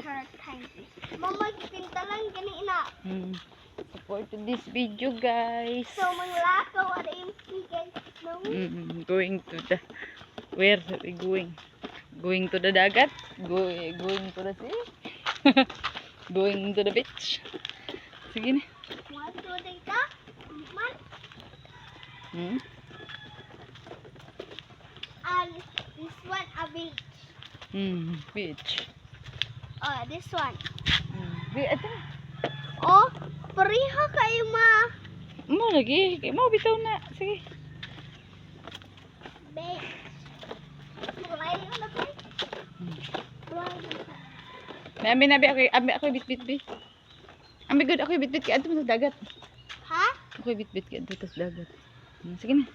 Her country. Mama, pintalan gani ina. Support to this video, guys. So, manglakaw at yung guys. No? Going to the where are we going? Going to the dagat? Going to the sea? Going to the beach? Sige na. One, two, three, ka? Man, And this one a beach. Beach. Oh, this one. Di, ito na. Oh, pareha kayo, ma. Mo lagi. Mo bitaw na. Sige. Beach. Malayo na ba? Malayo na. May ami na bi ako, ami ako bit bit bi. Ami good ako bit bit kay adto sa dagat. Ha? Ako bit bit kay adto sa dagat. Sige na.